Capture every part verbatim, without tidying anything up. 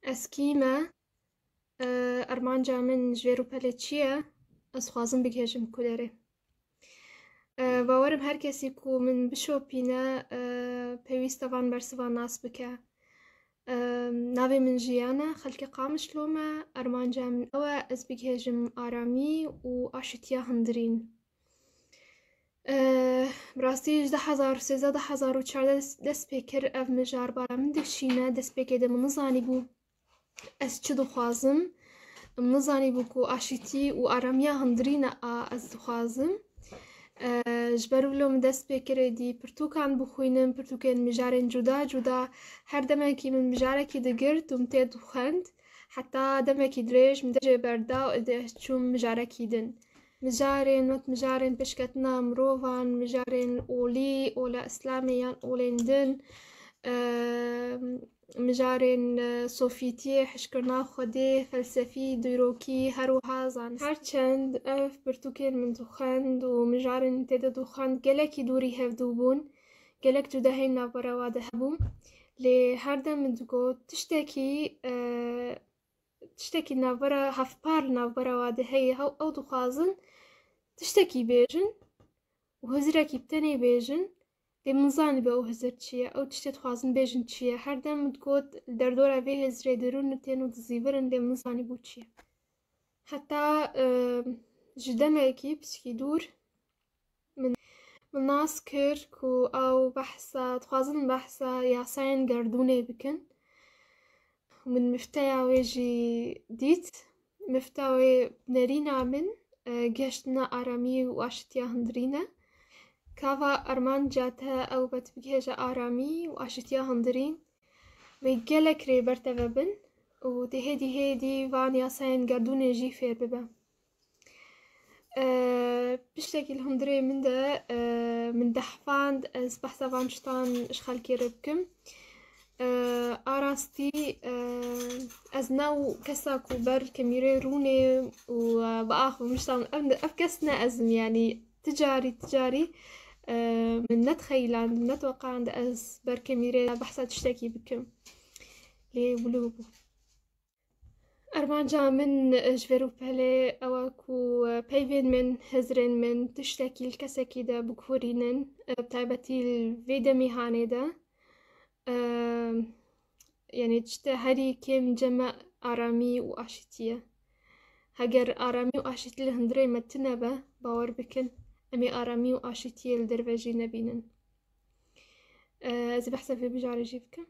Ez kî me? E, armanca min ji vê rûpelê çi ye? Ez dixwazim bigihêjim ku derê. E, bawerim her kesî ku min bişopîne, e, pêwîst e van bersivan nas bike. E, navê min Jiyan e, xelkê Qamişlo me. Armanca min ew e, ez bigihêjim aramî û aşîtiya hundirîn. E, bi rastî ji du hezar û sêzdeh, du hezar û çardeh dest pê kir ev mijar bara min dikişîne. Destpêkê de min nizanîbû ez çi dixwazim. Min nizanîbû ku aşîtî û aramiya hundirîn e a ez dixwazim. E, ji ber wilo min dest pê kir êdî pirtûkan bixwînim, pirtûkên mijarên cuda cuda. Her demekî min mijarekî digirt û min tê dixwend. Heta demekî dirêj min dest jê berda û êdî ez çûm mijarekî din. Mijarên wek mijarên pêşketina mirovan, mijarên olî, ola Îslamê yan olên din, e, mijarên, e, sofîtiyê, hişkirina Xwedê, felsefî, dîrokî, her wiha zan. Her çend ev pirtûkên min dixwend û mijarên tê de dixwend gelekî dûrî hevdû bûn, gelek cudahiyên navbera wa de hebû. Lê her dem min digot, tiştekî, e, tiştekî navbera, hevpar li navbera wa de heye, hew, ew dixwazin tiştekî bêjin û hizirekî bi tenê bêjin. Lê min zanîbe ew hizir çi ye, ew tiştê dixwazin bêjin çi ye. Her dem min digot, li derdora vê hizirê dirûn tên û dizîvirin, lê min zanîbû çi ye. Heta, e, ji demekî piçkî dûr min, min nas kir ku ew behsa, dixwazin behsa yasayên gerdûnê bikin. Min mifteya wê jî dît. Mifta wê nerîna min, e, gihiştina aramî û aşitiya hundirîn e. Gava armanca te ew be tu bigihêje aramî û aşitiya hundirîn, wê gelek rê berteve bin û tê hêdî hêdî van yasayên gerdûnê jî fêr bibe. E, piştekî li hundirê min de, e, min dehfand ez behsa van tiştan ji xelkê re bikim. E, a rastî, e, ez ne ew kesa ku ber kemîrê rûnê û, e, biaxivim tiştan, ev, ev kes ne ez im, yanî ti carî, ti carî, e, min nedixeyiland, nedixweyand ez ber kemîrê behsa tiştekî bikim. Lê wilo bû. Armanca min ji vê rûpelê ew e ku peyvên min, hizrên min tiştekî li kesekî de biguherînin, bi taybetî li vê demî hanê de. Yanî tiştê herî kêm cem e aramî û aşîtî ye. Heger aramî û aşîtî li hundirê me tune be, bawer bikin, em ê aramî û aşîtiyê li derve jî nebînin. Ez ê behsa vê mijarê jî bikim.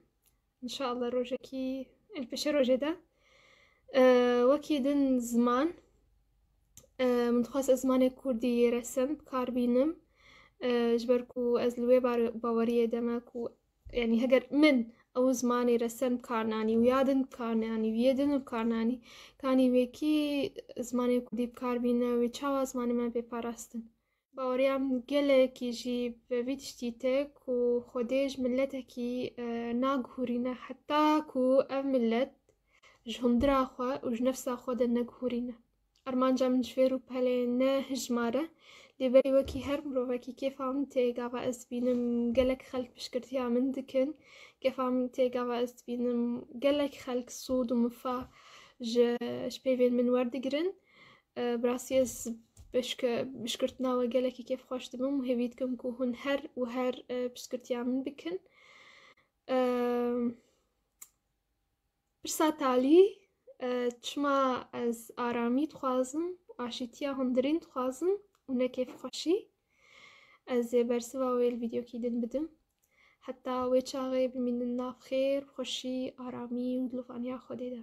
Înşallah rojekî, li pêşê rojê de. E, wekî din ziman. E, min dixwest ez zimanê kurdî resen bi kar bînim. E, ji ber ku ez li wê bar-, baweriyê de me ku, yanî heger min ew zimanê resen bi kar nanî û ya din bi kar nanî û yê din bi kar nanî, kanî wê kî zimanê kurdî bi kar bîne, wê çawa zimanê me bê parastin? Baweriya min gelekî jî bi vî tiştî tê ku Xwedê ji miletekî, e, nagihûrîne heta ku ev milet ji hundira xwe û ji nefsa xwe de negihûrîne. Armanca min ji vê rûpelê ne hijmar e, lê belê wekî her mirovekî kêfa min tê gava ez dibînim gelek xelk piştgirtiya min dikin, kêfa min tê gava ez dibînim gelek xelk sûd û mifa ji, ji peyvên min werdigirin. E, bi rastî ez pişke-, piştgirtina we gelekî kêfxweş dibim û hêvî dikim ku hûn her û her, e, piştgirtiya min bikin. E, pirsa talî, e, çima ez aramî dixwazim, aşîtiya hundirîn dixwazim û ne kêfxweşî? Ez ê bersiva wê li vîdeokî din bidim. Heta wê çaxê bimînin nav xêr, xweşî, aramî û dilovaniya Xwedê de.